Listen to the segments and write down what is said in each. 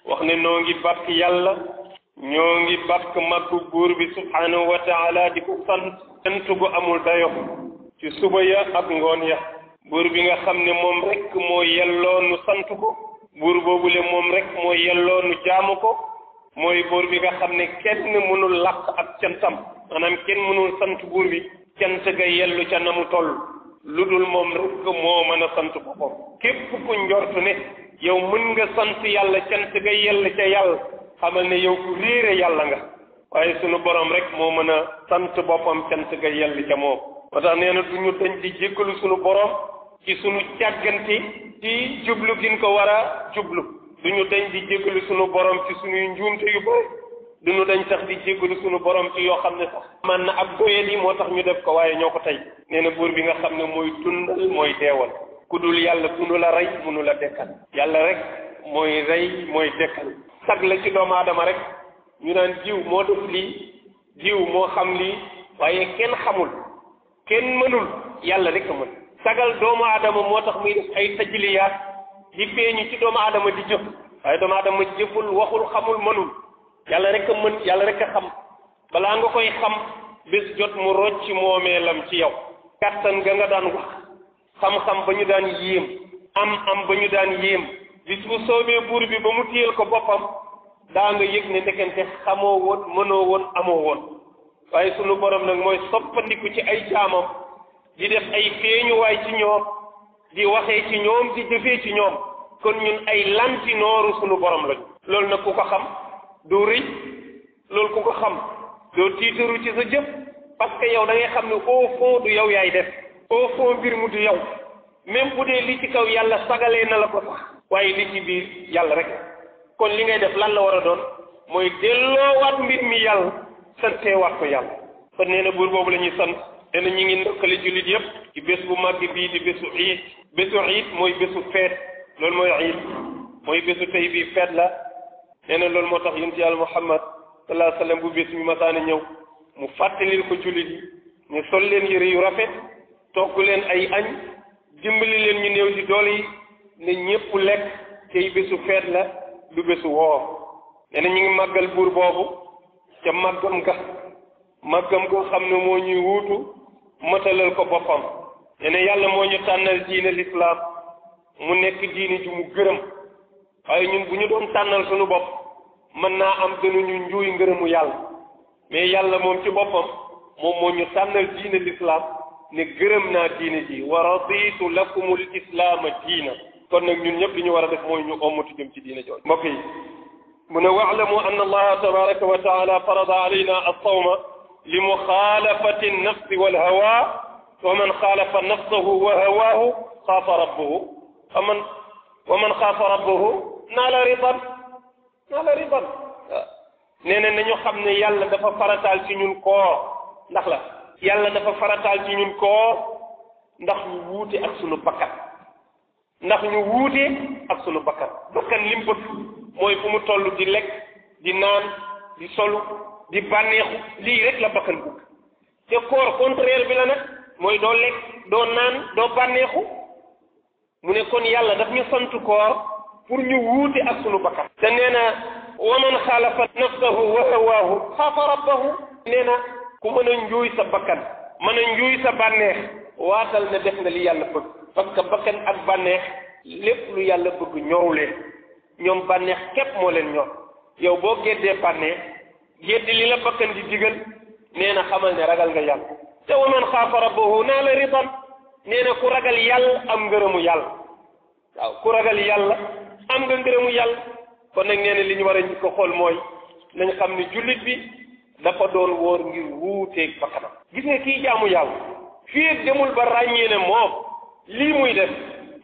wax ne noo ngi bàkk yàlla ñoo ngi bàkk màggu buur bi subhanahu wa taala di ko sant gu amul dayo ci suba ya ak ngoon ya buur bi nga xam ne moom rek moo yelloo nu sant ko buur boobule moom rek moo yelloo nu jaamu ko mooy buur bi nga xam ne kenn mënul làq ak cantam maanaam kenn mënul sant buur bi cant ga yellu ca na mu toll lu dul moom rek moo mën a sant boppam képp ku njortu ne yow mën nga sant yàlla cant ga yell ca yàlla xamal ne yow ku réere yàlla nga waaye sunu borom rek moo mën a sant boppam cant ga yell ca moom moo tax nee na du ñu dañ di jéggalu sunu borom ci sunu càggante ci jublu gin ko war a jublu du ñu dañ di jéggalu sunu borom ci sunuy njuumte yu bëri du ñu dañ sax di jéggalu sunu borom ci yoo xam ne sax man na ak doyel yi moo tax ñu def ko waaye ñoo ko tey nee na buur bi nga xam ne mooy dundal mooy deewal ku dul yàlla mënu la rey mënu la dekkal yàlla rek mooy rey mooy dekkal sag la ci doomu aadama rek ñu naan jiw moo def lii jiw moo xam lii waaye kenn xamul kenn mënul yàlla rek a mën sagal doomu aadama moo tax muy def ay tajliyaat di feeñu ci doomu aadama di jëf waaye doomu aadama jëful waxul xamul mënul yàlla rek a mën yàlla rek a xam balaa nga koy xam bés jot mu rocc moomeelam ci yow kàttan ga nga daan wax xam-xam ba ñu daan yéem am ba ñu daan yéem bis bu soobee buur bi ba mu téyel ko boppam daa nga yëg ne ndekente xamoo woon mënoo woon amoo woon waaye sunu borom nag mooy soppandiku ci ay jaamam di def ay feeñuwaay ci ñoom di waxee ci ñoom di jëfee ci ñoom kon ñun ay lanti nooru sunu borom lañu loolu nag ku ko xam doo rëy loolu ku ko xam doo tiitaru ci sa jëf parce que yow da ngay xam ne au fond du yow yaay def au fond mbir mu du yow même bu dee li ci kaw yàlla sagalee na la ko sax waaye li ci biir yàlla rek kon li ngay def lan la war a doon mooy delloowaat mbir mi yàlla santeewaat ko yàlla kon nee na buur boobu la ñuy sant nee na ñu ngi ndokkale jullit yëpp ci bés bu màgg bii di bésu iid mooy bésu feet loolu mooy iid mooy bésu tey bii feet la nee na loolu moo tax yonent yàlla Muhammad sallallahu alayhi wa sallam bu bés mi masaana ñëw mu fàttalil ko jullit yi ñu sol leen yëre yu rafet togg leen ay añ dimbali leen ñu néew di doole yi ne ñëpp lekk tey bésu feet la du bésu woor nee na ñu ngi màggal buur boobu ca màggam ko xam ne moo ñuy wuutu matalal ko boppam nee na yàlla moo ñu tànnal diine lislaam mu nekk diine ju mu gërëm waaye ñun bu ñu doon tànnal suñu bopp mën naa am danañu njuuy ngërëmu yàlla mais yàlla moom ci boppam moom moo ñu tànnal diine lislaam ne gërëm naa diine ji wa raditu lakumul islaama diina kon nag ñun ñëpp li ñu war a def mooy ñu ommatu jëm ci diine jooju mbokk yi mu ne wa'lamu anna allaha tabaraka wa taala farada alayna as-sawma li muxaalafati an-nafsi wal hawa wa man xaalafa nafsahu wa hawaahu xaafa rabbahu wa man xaafa rabbahu naala ridan waaw nee na nañu xam ne yàlla dafa farataal ci ñun koor ndax la yàlla dafa farataal ci ñun koor ndax ñu wuute ak sunu bakkan bakkan lim bëgg mooy fu mu toll di lekk di naan di solu di bànneexu lii rek la bakkan bëgg te koor contraire bi la nag mooy doo lekk doo naan doo bànneexu mu ne kon yàlla daf ñu sant koor pour ñu wuute ak sunu bakkan te nee na wa man xaalafa nafsahu wa hawaahu xaafa rabbahu nee na ku mën a njuuy sa bakkan mën a njuuy sa bànneex waatal ne def nga li yàlla bëgg parce que bakkan ak bànneex lépp lu yàlla bëgg ñoru leen ñoom bànneex képp moo leen ñor yow boo géddee bànneex géddi li la bakkan di digal nee na xamal ne ragal nga yàlla te wa man xaafa rabbahu naa la ridan nee na ku ragal yàlla am ngërëmu yàlla waaw ku ragal yàlla am nga ngërëmu yàlla kon nag nee na li ñu war a njëkk a xool mooy nañ xam ne jullit bi dafa doon wóor ngir wuuteeg bakkanam gis nga kii jaamu yàlla fii ak demul ba ràññee ne moom lii muy def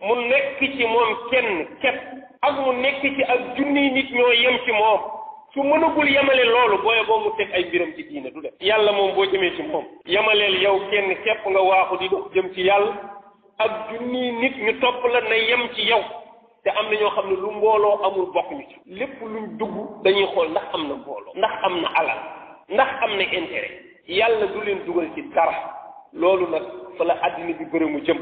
mu nekk ci moom kenn képp ak mu nekk ci ak junniy nit ñoo yem ci moom su mënagul yemale loolu booye boo mu teg ay biram ci diine du def yàlla moom boo jëmee ci moom yemaleel yow kenn képp nga waaxu di dox jëm ci yàlla ak junniy nit ñu topp la na yem ci yow te am na ñoo xam ne lu mbooloo amul bokk ñu ci lépp luñ dugg dañuy xool ndax am na mbooloo ndax am na alal ndax am na intérêt yàlla du leen dugal ci dara loolu nag fa la àddina bi bëri mu jëm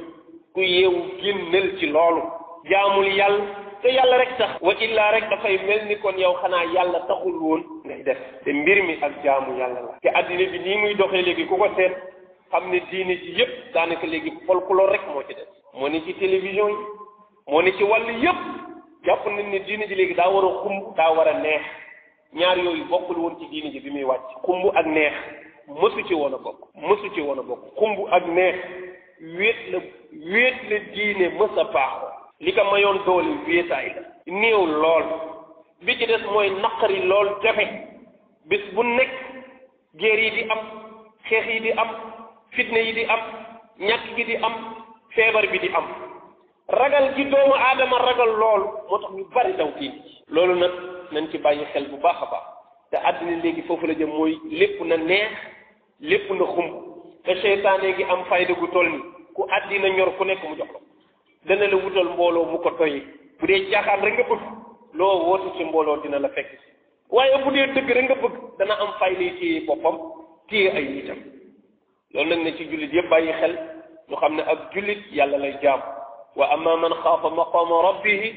ku yeewu génnal ci loolu jaamul yàlla te yàlla rek tax wa illaa rek dafay mel ni kon yow xanaa yàlla taxul woon ngay def te mbir mi ak jaamu yàlla la te addina bi nii muy doxee léegi ku ko seet xam ne diine ji yëpp daanaka léegi folklore rek moo ci des moo ne ci télévision yi moo ne ci wàll yëpp jàpp nañ ne diine ji léegi daa war a xumb daa war a neex ñaar yooyu bokkul woon ci diine ji bi muy wàcc xumb ak neex mësu ci woon a bokk xumb ak neex wéet la diine mës a baaxoo li ko mayoon doole wéetaay la néew lool bi ci des mooy naqari lool jafe bis bu nekk guerre yi di am xeex yi di am fitne yi di am ñàkk gi di am feebar bi di am ragal gi doomu aadama ragal lool moo tax ñu bari daw diine ji loolu nag nañ ci bàyyi xel bu baax a baax te àddina léegi foofu la jëm mooy lépp na neex lépp na xumb te seytaane gi am fayda gu toll ni ku àddina ñor ku nekk mu jox la dana la wutal mbooloo mu ko toyi bu dee jaaxaan rek nga bëgg loo woote ci mbooloo dina la fekk si waaye bu dee dëgg rek nga bëgg dana am fayda yi téye boppam téye ay nitam loolu nag ne ci jullit yëpp bàyyi xel ñu xam ne ak jullit yàlla lay jaam wa amma man xaafa maqama rabbihi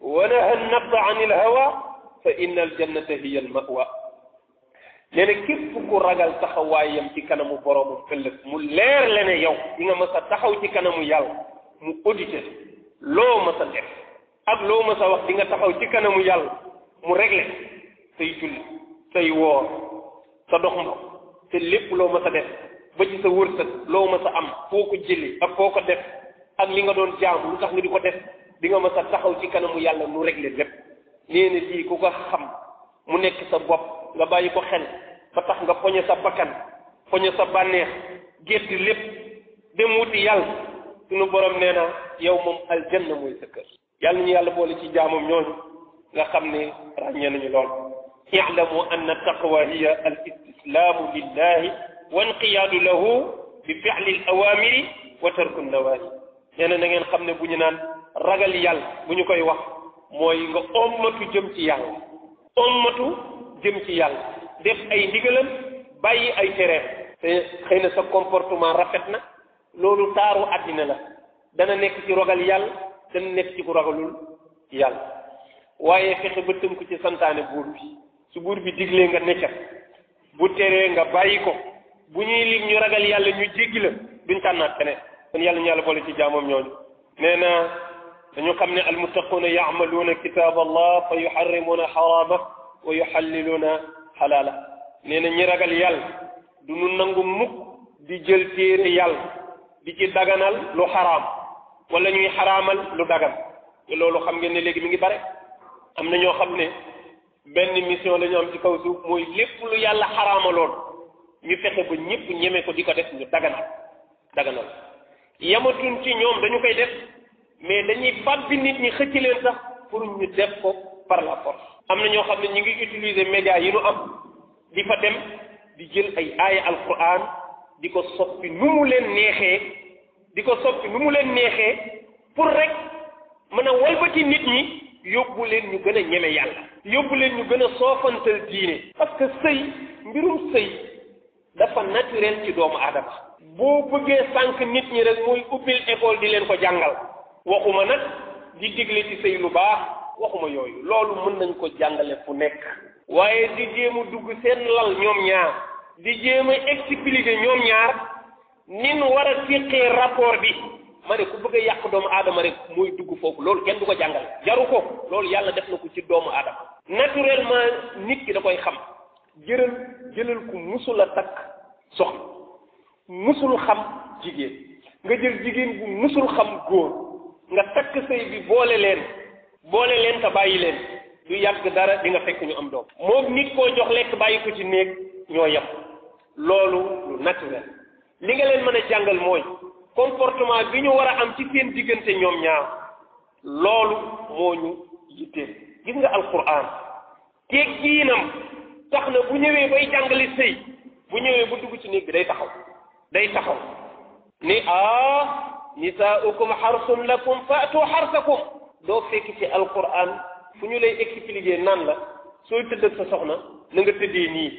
wa naha nafsa an il hawa fa inna al jannata hiya al mawa nee na képp ku ragal taxawaayam ci kanamu boroomam ëllëg mu leer le ne yow di nga mës a taxaw ci kanamu yàlla mu audité loo mës a def ak loo mës a wax di nga taxaw ci kanamu yàlla mu réglé say julli say woor sa dox mbokk te lépp loo mës a def ba ci sa wërsëg loo mës a am foo ko jëlee ak foo ko def ak li nga doon jaam lu tax nga di ko def di nga mës a taxaw ci kanamu yàlla mu réglé lépp nee na lii ku ko xam mu nekk sa bopp nga bàyyi ko xel ba tax nga poñe sa bakkan poñe sa bànneex gétti lépp dem wuti yàlla sunu borom nee na yow moom aljanna mooy sa kër yàlla ñu yàlla boole ci jaamam ñooñu nga xam ne ràññee nañu lool i'lamu anna taqwa hiya al istislaamu lillahi wa inqiyaadu lahu bi fi'li al awamiri wa tarku nawahi nee na ngeen xam ne bu ñu naan ragal yàlla bu ñu koy wax mooy nga ommatu jëm ci yàlla def ay ndigalam bàyyi ay tereem te xëy na sa comportement rafet na loolu taaru àddina la dana nekk ci ragal yàlla dana nekk ci ku ragalul yàlla waaye fexe ba tënku ci santaane buur bi su buur bi diglee nga necca bu teree nga bàyyi ko bu ñuy lim ñu ragal yàlla ñu jéggi la duñ tànnaat keneen kon yàlla ñu yàlla boole ci jaamam ñooñu nee na dañu xam ne almuttaquuna yaamaluuna kitaab allah fa yuharrimuuna xaraama wa yuxalliluuna xalaala nee na ñi ragal yàlla du nu nangu mukk di jël téere yàlla di ci daganal lu xaraam wala ñuy xaraamal lu dagan te loolu xam ngeen ne léegi mi ngi bare am na ñoo xam ne benn mission la ñu am ci kaw suuf mooy lépp lu yàlla xaraamaloon ñu fexe ba ñëpp ñeme ko di ko def ñu daganal yamatuñ ci ñoom dañu koy def mais dañuy fàbbi nit ñi xëcc leen sax pour ñu def ko par la force am na ñoo xam ne ñu ngi utiliser médias yi nu am di fa dem di jël ay aaya alquran di ko soppi nu mu leen neexee pour rek mën a walbati nit ñi yóbbu leen ñu gën a ñeme yàlla yóbbu leen ñu gën a soofantal diine parce que mbirum sëy dafa naturel ci doomu aadama boo bëggee sànq nit ñi rek muy ubbil école di leen ko jàngal waxuma nag di digle ci sëy lu baax waxuma yooyu loolu mën nañ ko jàngale fu nekk waaye di jéem a dugg seen lal ñoom ñaar di jéem a expliquer ñoom ñaar nin war a séqee rapport bi ma ne ku bëgg a yàq doomu aadama rek muy dugg foofu loolu kenn du ko jàngale jaru ko loolu yàlla def na ko ci doomu aadama naturellement nit ki da koy xam jëlal ku musul a takk soxna musul xam jigéen nga jël jigéen bu musul xam góor nga takk sëy bi boole leen te bàyyi leen du yàgg dara di nga fekk ñu am doom moom nit koo jox lekk bàyyi ko ci néeg ñoo yem loolu lu naturel li nga leen mën a jàngal mooy comportement bi ñu war a am ci seen diggante ñoom ñaar loolu moo ñu yitteel gis nga alquran teggiinam tax na bu ñëwee bay jàngale sëy bu ñëwee bu dugg ci néeg bi day taxaw ni nisaaukum xarsun lakum faatu xarsakum doo fekk ci alquran fu ñu lay expliquer nan la sooy tëdd ak sa soxna na nga tëddee nii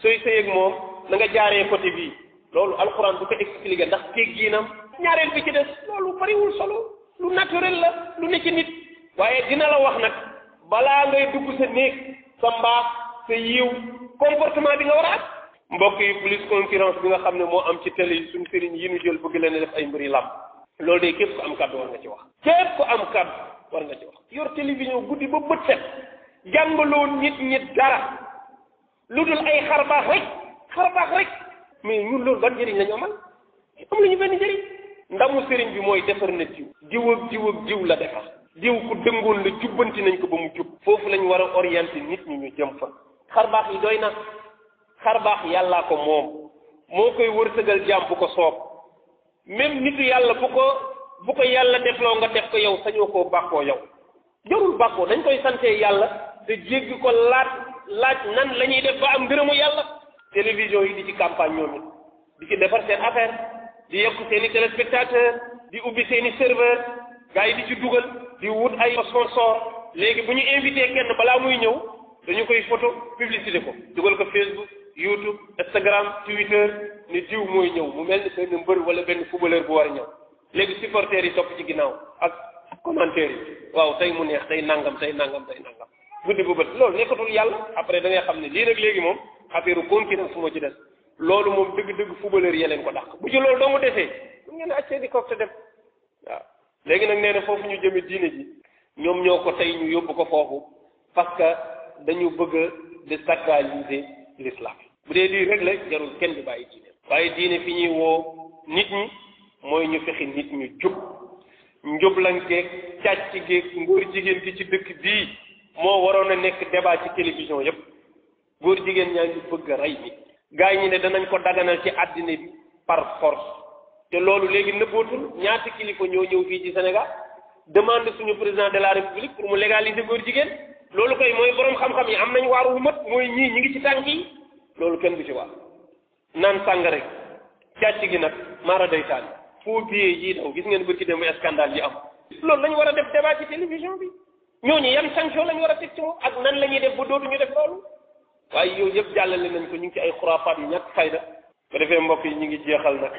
sooy sëy ak moom na nga jaaree côté bii loolu alquran du ko expliquer ndax teggiinam ñaareel bi ci des loolu bariwul solo lu naturel la lu ne ci nit waaye dina la wax nag balaa ngay dugg sa néeg sa mbaax sa yiw comportement bi nga war a am. mbokk yi plus concurrence bi nga xam ne moo am ci télé yi suñu sëriñ yi ñu jël bëgg leen def ay mbiri làmb loolu de képp ku am kàddu war nga ci wax. képp ku am kàddu war nga ci wax. yor télévision guddi ba bët set jàngaloo nit ñi dara lu dul ay xarbaax rek mais ñun loolu ban njëriñ la ñu amal am la ñu benn njëriñ. ndamu sëriñ bi mooy defar na diw ak diw la defar diw ku dëngoon la jubbanti nañ ko ba mu jub foofu lañ war a orienté nit ñi ñu jëm fa. xarbaax yi doy na xarbaax yàllaa ko moom moo koy wërsëgal jaam bu ko soob même nitu yàlla bu ko yàlla defloo nga def ko yow sañoo koo bàkkoo yow jarul bàkkoo dañ koy sante yàlla te jéggi ko laaj nan la ñuy def ba am ngërëmu yàlla. télévision yi di ci campagne ñoom it di ci defar seen affaire di yokk seen i téléspectateur di ubbi seen i serveur gars yi di ci dugal di wut ay sponsor léegi bu ñu invité kenn balaa muy ñëw dañu koy photo publicité ko dugal ko Facebook YouTube Instagram Twitter ne diw mooy ñëw mu mel ni benn mbër wala benn footballeur bu war a ñëw léegi supporters yi topp ci ginnaaw ak commentaires yi waaw tey mu neex tey nangam guddi bu bët loolu nekkatul yàlla après da ngay xam ne lii nag léegi moom affaire concurrence moo ci des loolu moom dëgg-dëgg footballeur yi leen ko dàq bu ci loolu doo mu desee mu ngeen accès di koog te dem waaw léegi nag nee na foofu ñu jëme diine ji ñoom ñoo ko tey ñu yóbbu ko foofu parce que dañu bëgg de sacraliser l'islam bu dee lii rek la jarul kenn di bàyyi diine waaye diine fi ñuy woo nit ñi mooy ñu fexe nit ñu jub njublanteeg càcc geeg ngóor jigéen gi ci dëkk bii moo waroon a nekk débat ci télévision yépp góor jigéen ñaa ngi bëgg a rey nit gaa yi ñi ne danañ ko daganal ci àddina bi par force te loolu léegi nëbbootul ñaati kilifa ñoo ñëw fii ci Sénégal demande suñu président de la république pour mu légaliser góor jigéen loolu koy mooy borom xam-xam yi am nañ waar wu mat mooy ñii ñi ngi ci tànk yi loolu kenn du ci waar naan sàng rek càcc gi nag mara day taal faux billets yi daw gis ngeen bërki dem scandale yi am loolu lañu war a def débat ci télévision bi ñooñu yan sanction lañu war a teg ci moom ak nan la ñuy def ba dootuñu def loolu waaye yooyu yëpp jàllale nañ ko ñu ngi ci ay xuraafaat yu ñàkk fayda ko defee mbokk yi ñu ngi jeexal nag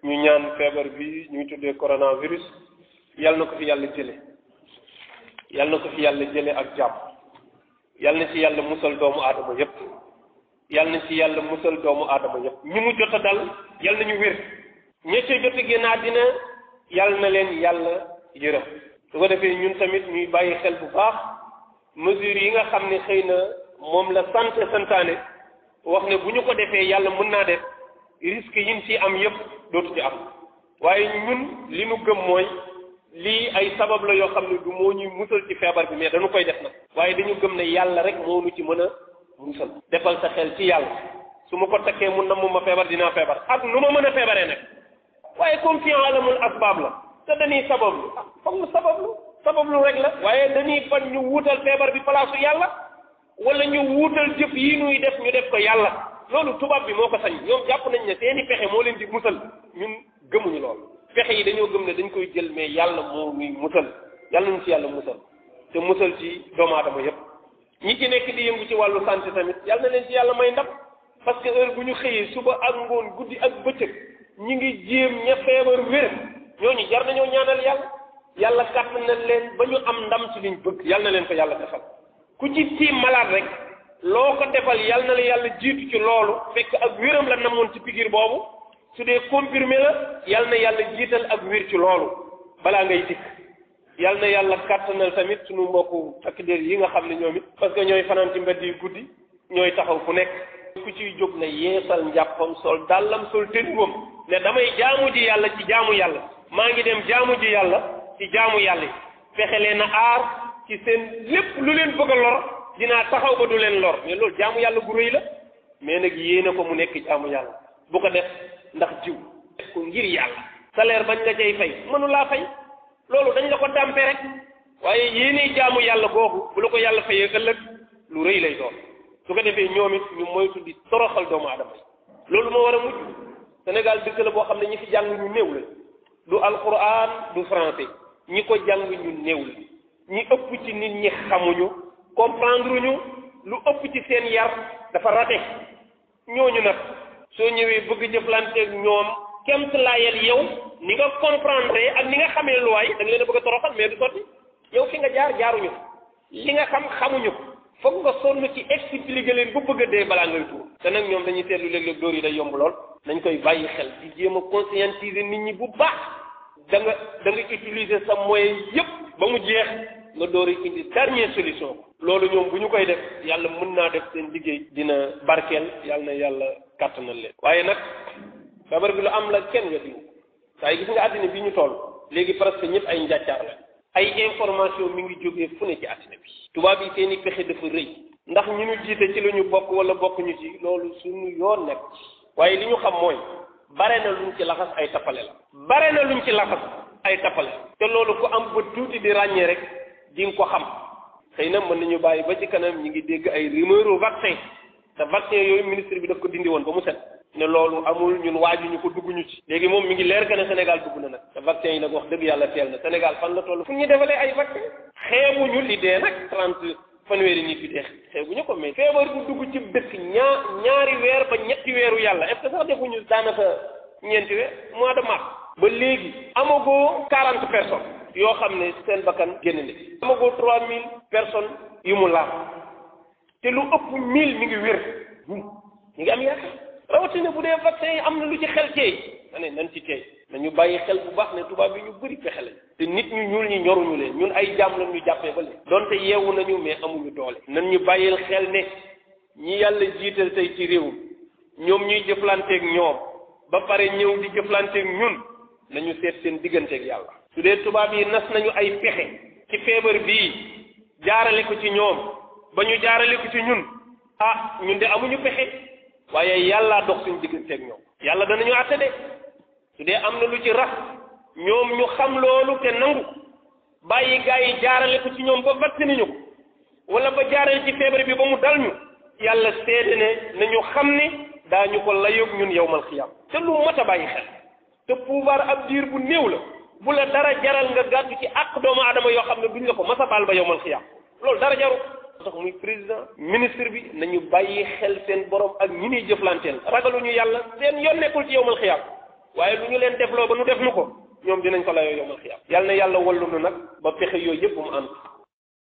ñu ñaan feebar bi ñu ngi tuddee coronavirus yal na ko fi yàlla jële ak jàmm yal na ci yàlla musal doomu aadama yëpp ñi mu jot a dal yal nañu wér ña ca jot a génn àddina yal na leen yàlla yërëm su ko defee ñun tamit ñuy bàyyi xel bu baax mesures yi nga xam ne xëy na moom la santaane wax ne bu ñu ko defee yàlla mën naa def risque yi ñu ci am yëpp dootu ci am waaye ñun li nu gëm mooy lii ay sabab la yoo xam ne du moo ñuy musal ci feebar bi mais dañu koy def nag waaye dañu gëm ne yàlla rek moo nu ci mën a musal defal sa xel ci yàlla su ma ko takkee mun na mu ma feebar dinaa feebar ak nu ma mën a feebaree nag waaye comme fi alamul asbaab la te dañuy sabablu foog mu sabablu rek la waaye dañuy fan ñu wuutal feebar bi palaasu yàlla wala ñu wuutal jëf yi nuy def ñu def ko yàlla loolu tubaab bi moo ko sañ ñoom jàpp nañ ne seeni pexe moo leen di musal ñun gëmuñu loolu pexe yi dañoo gëm ne dañ koy jël mais yàlla moo ñuy musal yàlla nañu ci yàlla musal te musal ci doomu aadama yépp ñi ci nekk di yëngu ci wàllu santé tamit yàlla na leen ci yàlla may ndam parce que heure bu ñu xëyee suba ak ngoon guddi ak bëccëg ñi ngi jéem ña feebar wér ñooñu jar nañoo ñaanal yàlla kàttan na leen ba ñu am ndam ci liñ bëgg yàlla na leen ko yàlla defal ku ci tiim malade rek loo ko defal yàlla na la yàlla jiitu ci loolu fekk ak wéram la namoon ci piqûre boobu su dee comprimé la yàlla na yàlla jiital ak wér ci loolu balaa ngay dikk yàlla na yàlla kàttanal tamit suñu mbokku takk der yi nga xam ne ñoom it parce que ñooy fanaan ci mbedd yi guddi ñooy taxaw fu nekk ku ciy jóg ne yeesal njàppam sol dàllam sol tëngoom ne damay jaamu ji yàlla ci jaamu yàlla maa ngi dem jaamu ji yàlla ci jaamu yàlla yi fexe leen a aar ci seen lépp lu leen bëgg a lor dinaa taxaw ba du leen lor mais loolu jaamu yàlla gu rëy la mais nag yéene ko mu nekk jaamu yàlla bu ko def ndax jiw def ko ngir yàlla salaire bañ la cay fay mënu laa fay loolu dañ la ko dàmpe rek waaye yéene jaamu yàlla googu bu la ko yàlla fayee ëllëg lu rëy lay doon su ko defee ñoom it ñu moytu di toroxal doomu aadama yi loolu moo war a mujj Sénégal dëkk la boo xam ne ñi fi jàng ñu néew la du alquran du français ñi ko jàng ñu néew la ñi ëpp ci nit ñi xamuñu comprendre ñu lu ëpp ci seen yar dafa rate ñooñu nag soo ñëwee bëgg jëflanteeg ñoom kemt laayal yow ni nga comprendre ak ni nga xamee luwaay da nga leen a bëgg a toroxal mais du sotti yow fi nga jaaruñu li nga xam xamuñu ko foog nga sonn ci expliquer leen bu bëgg a dee balaa ngay tuur te nag ñoom dañuy seetlu léeg-léeg dóor yi day yomb lool nañ koy bàyyi xel di jéem a conscientiser nit ñi bu baax da nga utiliser sa moyen yëpp ba mu jeex nga door a indi dernière solution loolu ñoom bu ñu koy def yàlla mën naa def seen liggéey dina barkeel yàlla na yàlla kàttanal leen waaye nag feebar bi lu am la kenn nga diw waaye gis nga àddina bi ñu toll léegi presque ñëpp ay njàccaar la ay information mi ngi jógee fu ne ci àddina bi tubaab yi seen i pexe dafa rëy ndax ñu ñu jiite ci lu ñu bokk wala bokkuñu ci loolu suñu yoon nekk waaye li ñu xam mooy bare na luñ ci laxas ay tappale la bare na luñ ci laxas ay tappale te loolu ku am ba tuuti di ràññee rek di nga ko xam xëy na mën nañu bàyyi ba ci kanam ñi ngi dégg ay rumeur vaccin te vaccin yooyu ministre bi daf ko dindi woon ba mu set ne loolu amul ñun waajuñu ko dugguñu ci léegi moom mi ngi leer que ne Sénégal dugg na nag te vaccin yi nag wax dëgg yàlla teel na Sénégal fan la toll fu ñu defalee ay vaccin xeebuñu li dee nag fanweeri nit yi dee xeebuñu ko mais feebar bu dugg ci dëkk ñaari weer ba ñetti weeru yàlla est-ce que sax defuñu daanaka ñeenti weer mois de mars ba léegi amagoo 40 personnes yoo xam ne seen bakkan génn na amagoo 3000 personnes yu mu laal te lu ëpp 1000 mi ngi wér ñu ngi am yaakaar rawatina bu dee vaccin yi am na lu ci xel teey nañ ci teey nañu bàyyi xel bu baax ne tubaab yi ñu bëri pexe lañ te nit ñu ñuul ñi ñoruñu leen ñun ay jàmm lañ ñu jàppee ba léegi donte yeewu nañu mais amuñu doole nan ñu bàyyil xel ne ñi yàlla jiital tey ci réew ñoom ñuy jëflanteeg ñoom ba pare ñëw di jëflanteeg ñun nañu seet seen digganteeg yàlla su dee tubaab yi nas nañu ay pexe ci feebar bii jaarale ko ci ñoom ba ñu jaarale ko ci ñun ñun de amuñu pexe waaye yàlla dox suñu digganteeg ñoom yàlla danañu àtte de su dee am na lu ci rax ñoom ñu xam loolu te nangu bàyyi gaa yi jaarale ko ci ñoom ba vacciné ñu ko wala ba jaarale ci feebar bi ba mu dal ñu yàlla seede ne nañu xam ne daañu ko layoog ñun yawmal xiyaam te lu mat a bàyyi xel te pouvoir ab diir bu néew la bu la dara jaral nga gàddu ci àq doomu aadama yoo xam ne duñ la ko mas a baal ba yawmal xiyaam loolu dara jaru tax muy président ministre bi nañu bàyyi xel seen borom ak ñi ñuy jëflanteel ragaluñu yàlla seen yoon nekkul ci yawmal xiyaam waaye lu ñu leen defloo ba nu def nu ko ñoom dinañ ko layoo yawmal xiyaam yàlla na yàlla wallu nu nag ba pexe yooyu yëpp bu mu ànd